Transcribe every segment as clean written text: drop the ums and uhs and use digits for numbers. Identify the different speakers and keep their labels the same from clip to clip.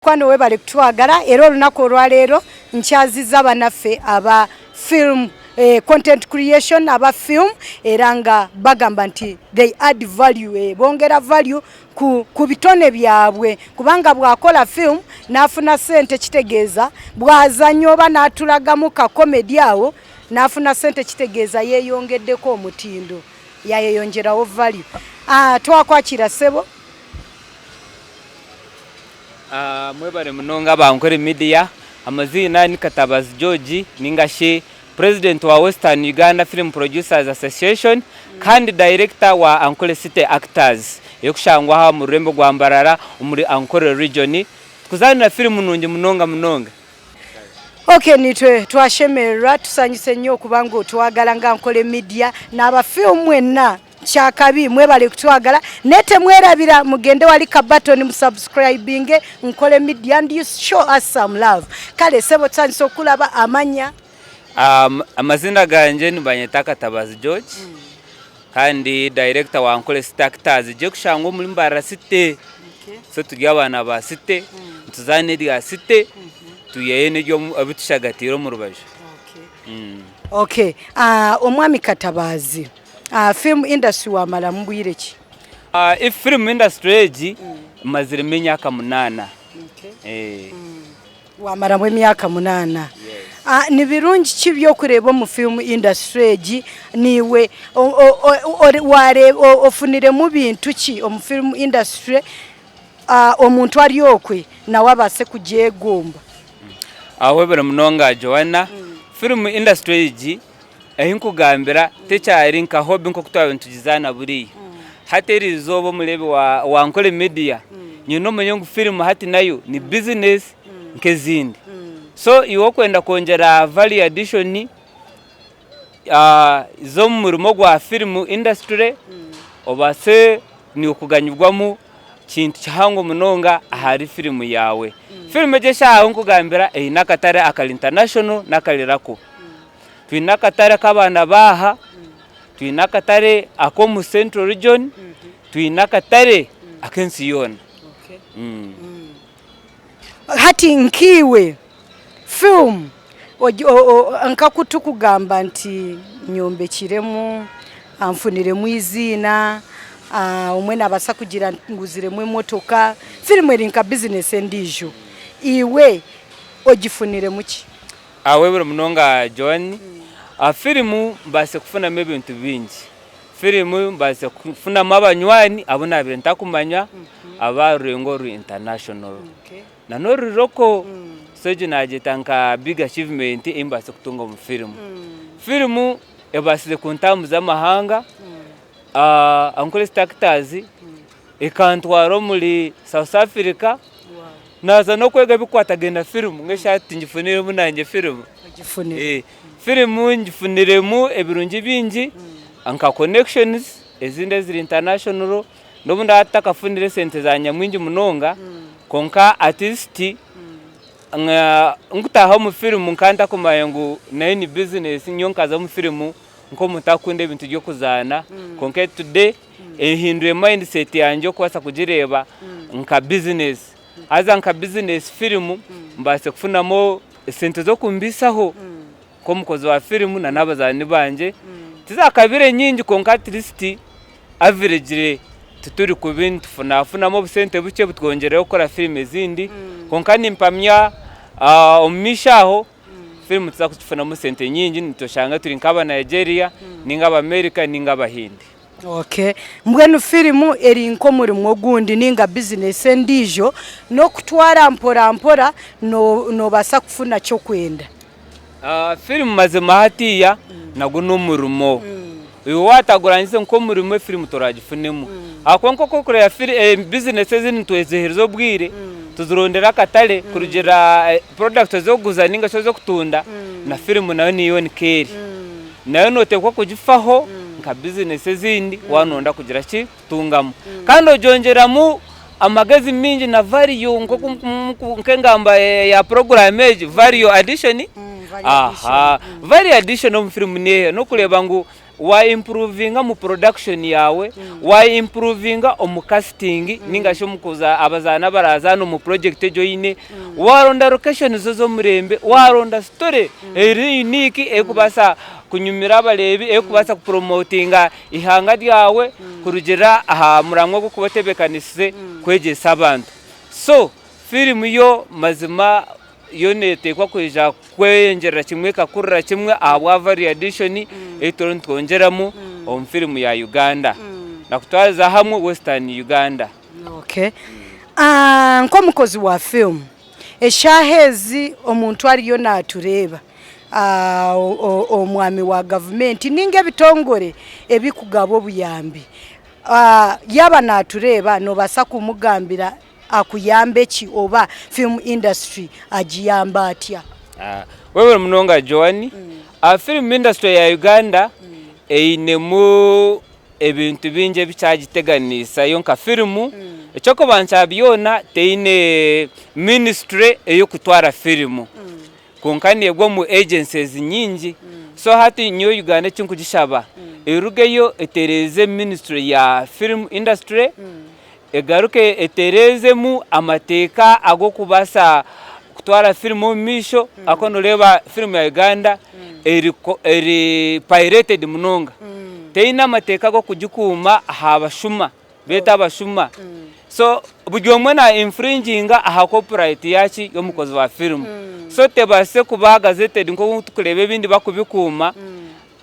Speaker 1: Mukwano webale kutwagala era olunaku olwaleero nkyaziza banaffe aba film eh, content creation aba film era nga bagamba nti they add value eh, bongera value ku, ku bitone byabwe kubanga bw'akola film n'afuna sente kitegeeza bw'azanya oba n'atulagamu ka comedy awo n'afuna sente kitegeeza yeeyongeddeko omutindo yayeyongyerawo value. Ah, twakwakira ssebo.
Speaker 2: Mwebare munonga aba Ankole Media, amaziina ni Katabazi George ninga shi President wa Western Uganda Film Producers Association kandi Director wa Ankole City Actors erikushangwa aha omu rurembo rwa Mbarara omuri Ankole Region. Tukuzaanira firimu nungi munonga munonga.
Speaker 1: Ok nitwe twashemererwa tusanyuse nnyo okuba ngu otwagala nga Ankole Media n'aba film mwenna. Kyakabi mwebale kutwagala naye temwerabira mugende wali ka button mu subscribinge Nkole Media and you show us some love. Kale sebo tusanyuse okulaba amanya.
Speaker 2: Um, amazina gangye nibanyeta Katabazi George mm. kandi director wa Nkole City Actors gye kushangwa omuri Mbarara City. Okay. So turi abaana ba City, mm. nituzaana erya City, mm -hmm. tuyeyo n'eryo ebitushagatiire omu rubaju.
Speaker 1: Okay. Mm. Okay. Uh, omwami Katabazi Film industry wamaramu bwire ki?
Speaker 2: Film industry egi maziremu emyaka munaana.
Speaker 1: Wamaramu emyaka munaana. Ni birungi ki eby'okureeba omu film industry egi? Naiwe ofuniremu bintu ki omu film industry omuntu ari okwe nawe abaase kugyegomba?
Speaker 2: Webare munonga Joanna. Film industry egi Ehi nkugambira tekyari nka hobby nk'oku twaba nitugizaana buriya. Hati eri izooba omureebi wa wa Ankole Media, nyine omanye ngu firimu hati nayo ni bizinesi nk'ezindi. So iwe okwenda kwongyera value addition z'omu murimo gwa firimu industry, obaase naiwe kuganyirwamu kintu kihango munonga ahari firimu yaawe. Firimu egi eshaaha ahu nkugambira eine akatare akari international n'akari local. Twine akatare ak'abaana b'aha, twine akatare ak'omu Central Region, twine akatare ak'ensi yoona.
Speaker 1: Hati nkaiwe film nkaku tukugamba nti nyombekiremu, nfuniremu eiziina, omwe nabaasa kugira nti nguziremu emotoka, film eri nka bizinesi endiijo, iwe ogifuniremu ki?
Speaker 2: Webare munonga Joan. Firimu mbaasize kufunamu ebintu bingi. Firimu mbaasize kufunamu abanywani abu naabaire ntakumanya aba rurengo oru international na n'oru local. So egyo naagyeta nka big achievement ei mbaasize kutunga omu firimu. Firimu ebaasize kuntambuza amahanga, Ankole City Actors ekantwara omuri South Africa. Naaza n'okwega ebikukwatagaine na firimu mbwenu shi hati tingifuniremu naanye firimu? Firimu ngifuniremu ebirungi bingi nka connections ezindi eziri international n'obu ndaabe ntakafunire esente za nyamwingi munonga kwonka at least nkutaaha omu firimu nkaba ntakumanya ngu nayo ni bizinesi nyowe nkaza omu firimu nk'omuntu arikukunda ebintu by'okuzaana kwonka today ehindwire mindset yangye okubaasa kugireeba nka bizinesi. Haza nka bizinesi firimu mbaase kufunamu esente z'okumbaisaho nk'omukozi wa firimu na n'abazaani bangye. Tizakabire nyingi kwonka at least averagely tituri kubi nitufunafunamu obusente bukye butwongyereho kukora firimu ezindi. Kwonka nimpamya omu maisho aho Firimu nituza kugifunamu sente nyingi nitushanga turi nk'aba Nigeria ninga aba America ninga abahindi.
Speaker 1: Okay. Mbwenu firimu eri nk'omurimo ogundi ninga bizinesi endiijo, n'okutwara mpora mpora noobaasa kufuna ky'okwenda.
Speaker 2: Firimu mazima hatiiya nagwo n'omurimo. Iwe waatagurangize nk'omurimo efirimu toraagifunemu. Ahakuba nk'oku orikureeba bizinesi ezindi nitweziheereza obwire tuzirondera akatare kurugiirira porodakiti ezi orikuguza nainga shi ezi orikutunda na firimu nayo niyo nikwo eri. Nayo nooteekwa kugifaho nka bizinesi ezindi waaba nooyenda kugira ki? Kutungamu. Kandi ogyongyeramu amagezi maingi na value nk'engamba ya puroguraamu egi value addition. Value addition omu firimu n'eha? N'okureeba ngu. Wa improvinga omu production yaawe, wa improvinga omu casting ninga shi omu kuza abazaani abarazaana omu project egi oine, waronda locations ez'omurembe, waronda story eri unique erikubaasa kunyumira abareebi, erikubaasa ku promotinga eihanga ryawe kurugiirira aha muramwa ogu orikuba otebeekanisize kwegyesa abantu. So firimu yo mazima yo neeteekwa kwija kweyongyerera kimwe ekakurira kimwe ahabwa value addition ei turiyo nitwongyeramu omu firimu ya Uganda nakutwariza hamwe Western Uganda.
Speaker 1: Okay. Nk'omukozi wa filimu, eshaaha ezi omuntu ariyo naatureeba, omwami wa gavumenti nainga ebitongore ebirikugaba obuyambi, yaaba naatureeba noobaasa kumugambira akuyambe ki oba film industry agiyambe atya?
Speaker 2: Webale munonga Joan. Film industry ya Uganda einemu ebintu bingi ebikyagiteganiisa yo nka firimu. Eky'okubanza kya byona teine ministry ey'okutwara firimu kwonka neegwa omu agencies nyingi. So hati nyowe Uganda eki nkugishaba erugeyo etereeze ministry ya film industry. Egaruke etereezemu amateeka ag'okubaasa kutwara firimu omu maisho ahakuba nooreeba firimu ya Uganda eri pirated munonga. Teine amateeka g'okugikuuma aha bashuma, beete abashuma. So buri omwe na infringinga aha copyright yaaki y'omukozi wa firimu. So tebaasire kuba gazetted nk'oku turikureeba ebindi barikubikuuma.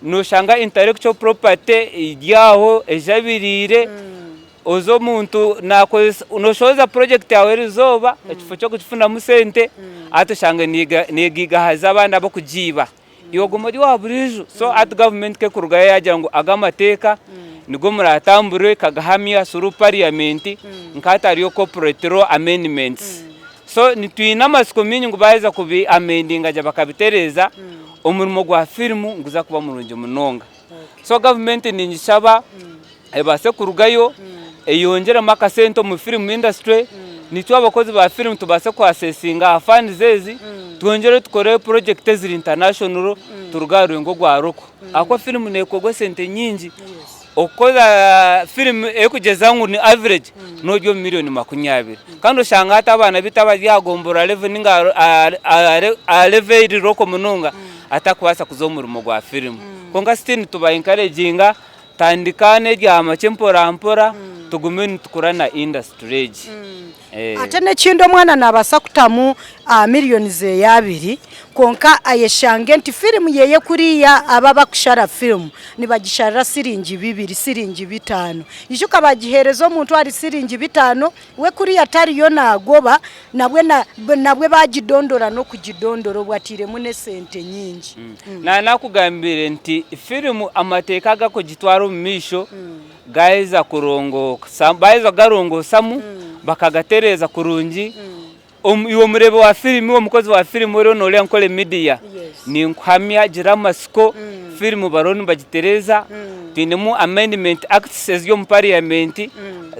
Speaker 2: Noshanga intellectual property eri aho ejabiriire, oza omuntu nakozesa, noshohoza project yaawe erizooba ekifo ky'okugifunamu sente hati oshanga negigahaza abandi ab'okugiiba. Iwe oguma ori owa buriijo. So hati gavumenti ku ekurugayo yaagira ngu aga amateeka nigo muratambure ekagahamya through parliament nka hati hariyo corporate law amendments. So nitwine amatsiko maingi ngu baaheza kubi amendinga gye bakabitereeza, omurimo gwa firimu niguza kuba murungi munonga. So gavumenti ningishaba ebaase kurugayo eyongyeremu akasente omu firimu industry, naitwe abakozi ba firimu tubaase ku asesinga aha funds ezi, twongyere tukore project eziri international turuge aha rurengo rwa local. Ahakuba firimu neekorwa esente nyingi. Okukora firimu erikugyeza ngu ni average n'ori omu miriyoni makumyabiri. Kandi oshanga hati abaana baitu abari aha gombolola level ninga aha level eri local munonga atakubaasa kuza omu murimo gwa firimu. Kwonka still nituba encouraginga tandika n'erya makye mpora mpora tugume nitukura na industry egi.
Speaker 1: Ate n'ekindi omwana naabaasa kutamu miriyoni zeeye abiri kwonka ayeshange nti firimu yeeye kuriya abo abakushara firimu nibagisharira siringi bibiri, siringi bitaano. Ijuka bagiheereza omuntu ahari siringi bitaano, we kuriya tariyo naagoba nabwe nabwe bagidondora n'okugidondora obwo atairemu n'esente nyingi.
Speaker 2: Naanakugambire nti firimu amateeka ag'okugitwara omu maisho Gaaheza kurongoosa, baaheza kugarongoosamu bakagatereeza kurungi, iwe omureebi wa firimu, iwe omukozi wa firimu oriyo nooreeba Nkore Media, ninkuhamya gira amatsiko, firimu bariyo nibagitereeza, twinemu amendment acts eziri omu parliament,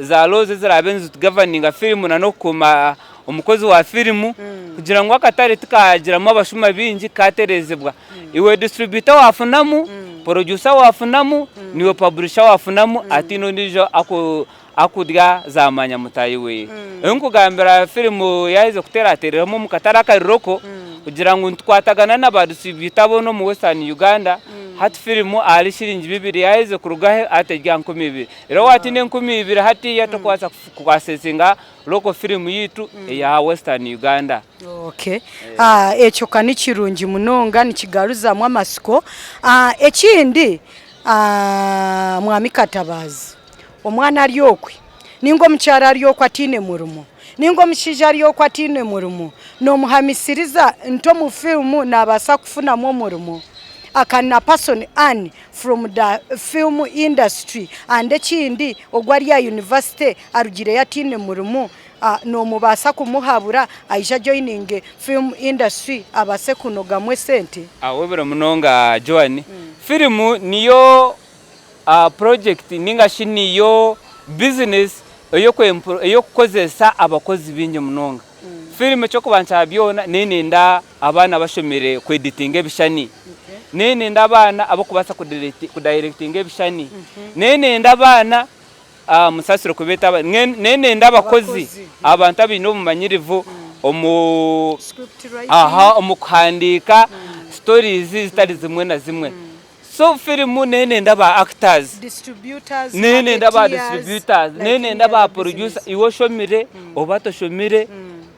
Speaker 2: za laws eziraabe nizitugavaninga firimu nan'okukuuma omukozi wa firimu kugira ngu akatare tikaagiramu abashuma baingi kaatereezibwa. Iwe distributor waafunamu, producer waafunamu, naiwe publisher waafunamu hataine ondiijo akurya za manya mutaahi we. Nkugambira firimu yaaheza kuteerateereramu omu katare akariroko kugira ngu nitukwatagana na ba distributor boona omu Western Uganda, hati firimu ahari shiringi bibiri yaaheza kurugaho hati eri aha 2000. Reero waatiina 2000 hatiiya tokubaasa ku accessinga local firimu yaitu eya Western Uganda.
Speaker 1: Okay. Ah, ekyo ka ni kirungi munonga nikigaruzamu amatsiko. Ah, ekindi ah, Mwami Katabaazi, omwana ari okwe ninga omukyara ari okwe ataine murimo ninga omushaija ari okwe ataine murimo, nomuhamisiriza nti omu filimu nabaasa kufunamu omurimo? Can a person earn from the film industry? And ekindi ogwo ari aha university arugireyo ataine murimo, Nomubaasa kumuhabura aije ajoininge film industry abaase kunogamu esente?
Speaker 2: Webare munonga Joan. Firimu niyo project ninga shi niyo business eyokukozesa abakozi baingi munonga. Firimu ekyokubanza kya byona nenenda abaana abashomire ku editinga ebishushani. Nenenda abaana abarikubaasa kudayirekitinga ebishushani. Nenenda abaana, musaasire kubeeta abaana, nenenda abakozi, abantu abaine obumanyirivu omu omu kuhandiika stories zitari zimwe na zimwe. So firimu nenenda ba actors, nenenda ba distributors, nenenda ba producer, iwe oshomire oba toshomire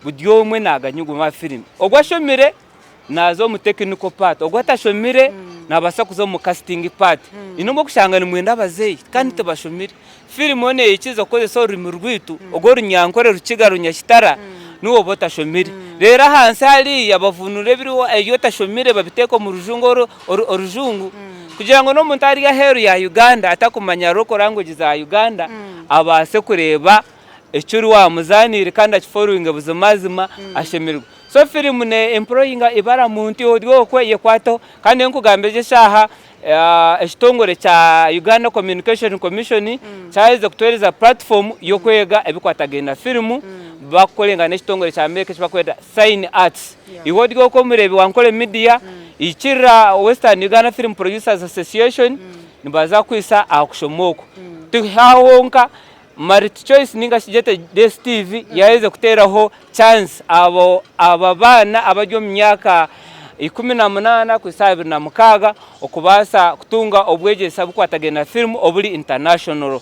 Speaker 2: buri omwe naganyirwa omu firimu. Ogwo ashomire naaza omu technical part, ogwo atashomire naabaasa kuza omu casting part. Haine obu orikushanga nimwenda abazeeyi kandi tibashomire. Firimu yoona eyikiriza kukozesa orurimi rwaitu orw'Orunyankore, Orukiga, Orunyakitara niiwe oba otashomire. Reero ahansi hariya bavunuura ebiriho ebi otashomire babiteeka omu rujungu orujungu kugira ngu n'omuntu ari aheeru ya Uganda atakumanya local language za Uganda abaase kureeba eki ori waamuzaaniire kandi akiforowinge buzimazima ashemererwe. So firimu ne employinga ibara muntu ori okwe eyekwataho kandi nkugambire gye eshaaha ekitongore kya Uganda Communication Commission kyaherize kutuheereza platform y'okwega ebikwatagaine na firimu bakukorenga n'ekitongore kya America eki barikweta Sign Arts. Iwe ori okwe omureebi wa Nkore Media ikirira Western Uganda Film Producers Association nibaza kukuhisa aha kushoma okwo. Tihaaho honka MultiChoice ninga shi gyete DSTV yaherize kuteeraho chance abo abo abaana abari omu myaka 18 kuhitsya aha 26 okubaasa kutunga obwegyese obukwatagaine na firimu oburi international.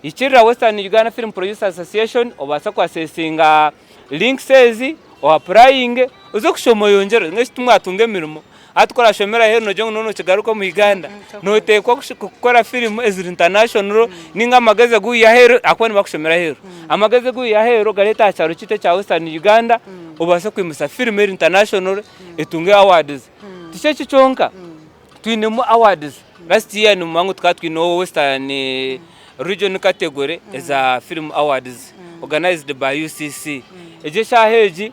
Speaker 2: Ikirira Western Uganda Film Producers Association obaase ku accessinga links ezi o applyinge oze kushoma oyongyere mbwenu shi timwatunga emirimo. Hati ku orashomera aheeru noogira ngu nookigaruka omu Uganda, nooteekwa kukora firimu eziri international nainga amagezi agu oiha aheeru ahakuba nibakushomera aheeru. Amagezi agu oiha aheeru ogareete aha kyaro kyaitu ekya Western Uganda obaase kwimutsya firimu eri international etunge awards. Tikyo ekyo kyonka, twinemu awards. Last year nimumanya ngu tukaba twineho Western Region category eza film awards organized by UCC. Egyo eshaaha egi.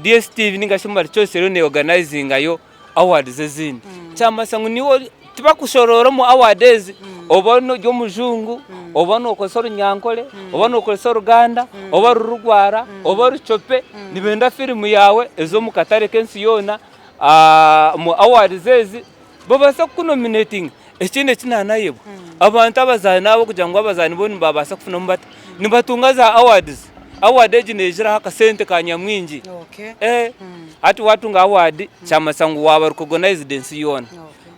Speaker 2: DSTV ninga shi MultiChoice eriyo ne organizingayo awards ezindi. Kyamanyisa ngu niiwe tibakushoroora omu award ezi, oba ori omujungu, oba nokozesa orunyankore, oba nokozesa oruganda, oba ruri rwara, oba orucope, nibenda firimu yaawe eze omu katare k'ensi yoona omu awards ezi babaase kukunominatinga. Ekindi eki naanayebwa, abantu abazaani abo kugira ngu abazaani bo nibabaasa kufunamu bata? Nibatunga za awards. Award egi neijiraho akasente ka nyamwingi. Hati waatunga award kyamanyisa ngu waaba recognized ensi yoona.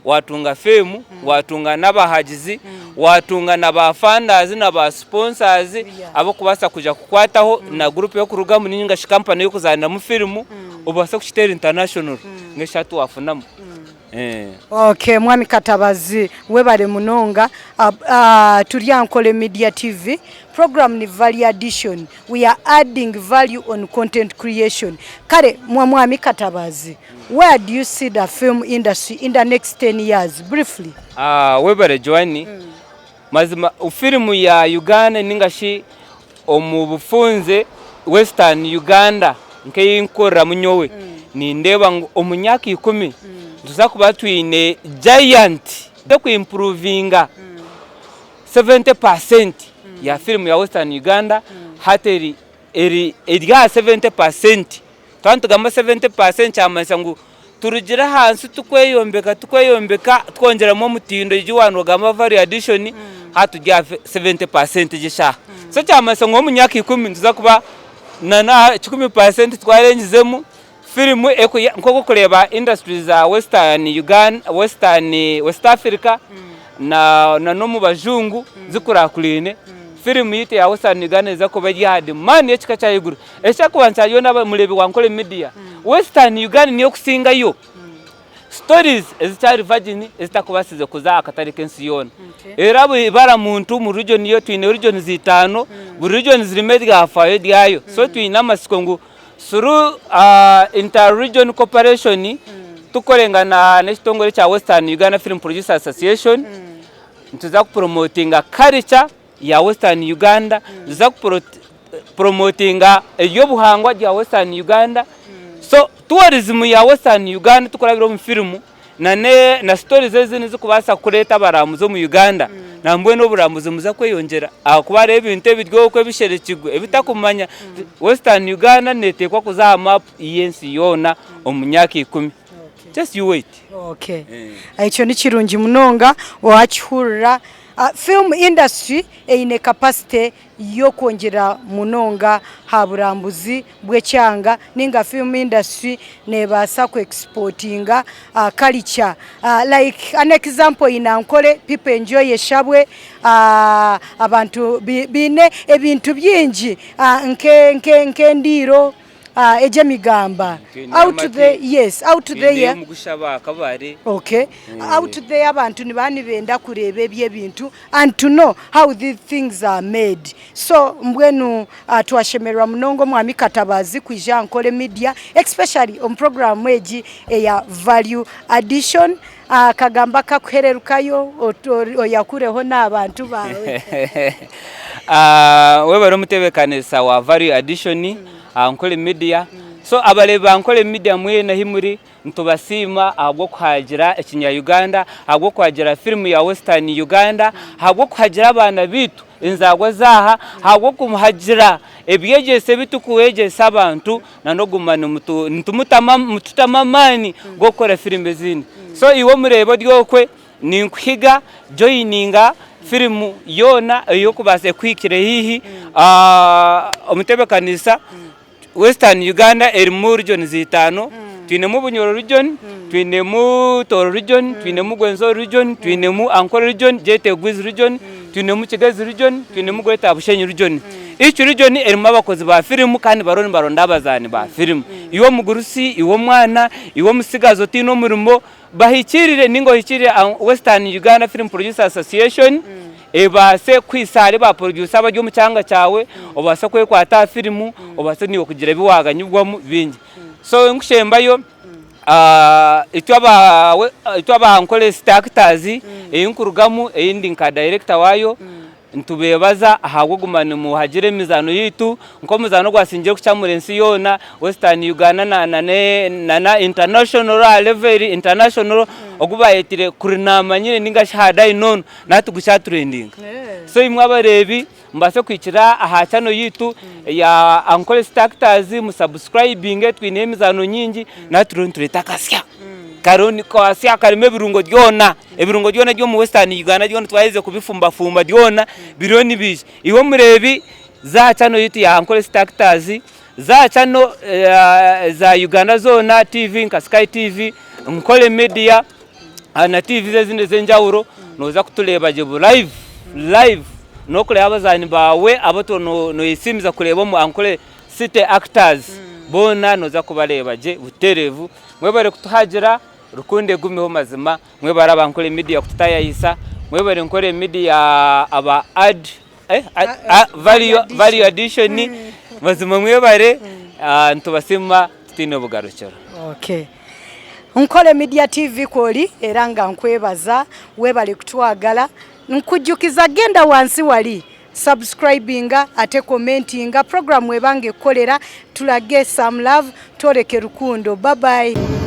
Speaker 2: Waatunga fame, waatunga n'abahagizi, waatunga na ba funders na ba sponsors abarikubaasa kwija kukukwataho na group y'okurugamu ninga shi company y'okuzaaniramu firimu obaase kukiteera international mbwenu shi hati waafunamu.
Speaker 1: Okay mwami Katabazi webare munonga turi aha Nkore Media TV program ni value addition we are adding value on content creation kare mwami Katabazi where do you see the film industry in the next 10 years briefly?
Speaker 2: Webare Joan, mazima firimu ya Uganda ninga shi Omu bufunze Western Uganda nk'ei nkukoreramu nyowe, nindeeba ngu omu myaka ikumi nituza kuba twine giant y'okuimpuruvinga 70 percent ya firimu ya Western Uganda hati eri eri eri aha 70 percent. Twaba nitugamba 70 percent kyamanyisa ngu turugire ahansi tukweyombeka tukweyombeka twongyeramu omutindo egi waaba nogamba value addition hati turi aha 70 percent egi eshaaha. So kyamanyisa ngu omu myaka ikumi nituza kuba na n'aha kikumi percent twarengizemu firimu nk'oku orikureeba industry za western Uganda, western, West Africa na n'omu bajungu zikurakurine, firimu yaitu eya western Uganda neeza kuba eri aha demand y'ekika ky'ahaiguru. Eky'okubanza kya byona mureebi wa Nkore Media, Western Uganda niyo ekusingayo stories ezikyari virgin ezitakubaasize kuza aha katare k'ensi yoona. Era buri ibara muntu omu region yo twine regions itaano, buri region zirimu ebyafaayo byayo. So twine amatsiko ngu through inter region cooperation tukukorengana n'ekitongore ekya Western Uganda Film Producers Association, nituza kupromotinga culture ya Western Uganda, nituza kupromotinga eby'obuhangwa bya Western Uganda, so tourism ya Western Uganda tukurabira omu firimu na na stories ezindi ezikubaasa kureeta abarambuzi omu Uganda, nambwenu oburambuzi nibuza kweyongyera ahakuba hariho ebintu ebiri okwo ebisherekirwe ebitakumanya. Western Uganda neeteekwa kuza aha map y'ensi yoona omu myaka ikumi. Just you wait.
Speaker 1: Okay. Ekyo ni kirungi munonga wakihurira. Film industry eine capacity y'okwongyera munonga aha burambuzi bw'ekyanga ninga film industry nebaasa ku exportinga culture. Like an example in Ankole people enjoy eshabwe, abantu baine ebintu bingi nk'endiiro, egyo emigamba out there, yes, out there.
Speaker 2: Omugushaba akabare.
Speaker 1: Okay. Out there abantu nibaba nibenda kureeba ebyo ebintu and to know how these things are made. So mbwenu twashemererwa munonga Omwami Katabaazi kwija aha Nkore Media especially omu puroguraamu egi eya Value Addition. Akagamba akakuhererukayo oyakureho n'abantu baawe.
Speaker 2: Webare omutebeekanisa wa Value Addition aha Nkore Media. So abareebi ba Nkore Media mwena ahi muri nitubasiima ahabw'okuhagira ekinya Uganda, ahabw'okuhagira firimu ya Western Uganda, ahabw'okuhagira abaana baitu enzaarwa z'aha, ahabw'okuhagira ebyegyese ebi turikwegyesa abantu n'okuguma nitutamu amaani g'okukora firimu ezindi. So iwe omureebi ori okwe ninkuhiga joyininga firimu yoona ei orikubaasa ekuhikire haihi. Omutebeekanisa Western Uganda erimu regions itaano, twinemu Bunyoro region, twinemu Tooro region, twinemu Rwenzori region, twinemu Ankole region, gyete Gwizi region, twinemu Kigezi region, twinemu Greater Bushenyi region. Each region erimu abakozi ba firimu kandi bariyo nibaronda abazaani ba firimu. Iwe omugurusi, iwe omwana, iwe omutsigazi otaine omurimo, Bahikiirire ninga ohikiirire Western Uganda Film Producers Association ebaase kukuhitsya ahari ba producer abari omu kyanga kyawe obaase kwekwata aha firimu obaase naiwe kugira ebi waaganyirwamu bingi. So nkushembayo itwe aba itwe aba Ankole City Actors ei nkurugamu ei ndi nka director waayo Nitubeebaza ahabw'okuguma nimuhagira emizaano yaitu nk'omuzaano ogwasingire kucamura ensi yoona, Western Uganda na international aha level eri international ogu baayetire Kuri Naamanyire ninga shi Had I Known nahati gukyaturendinga. So imwe abareebi mubaase kuhikira aha channel yaitu eya Ankole City Actors musubscribinge twineho emizaano nyingi nahati turiyo nitureeta akasya kariho nikasya karimu ebirungo byona. Ebirungo byona eby'omu Western Uganda byona twaherize kubifumbafumba byona biriyo nibiija. Iwe omureebi za aha channel yaitu ya Ankole City Actors, za aha channel za Uganda zoona TV nka Sky TV, Nkole Media na TV ezindi ez'enjawulo nooza kutureeba gye live, live n'okureeba abazaani baawe abu noyesiimisa kureeba omu Ankole City Actors boona nooza kubareeba gye butereevu. Mwebare kutuhagira. Rukundo egumeho mazima mwebare aba Nkore media kututayayisa mwebare Nkore media aba add eh, value, value addition mazima mwebare nitubasima tutaine bugarukiro.
Speaker 1: Okay. Nkore Media TV kwoli era nga nkwebaza webale kutwagala nkujukiza genda wansi wali subscribinga ate commentinga program ebanga ekukolera tulage some love tworeke rukundo bye bye.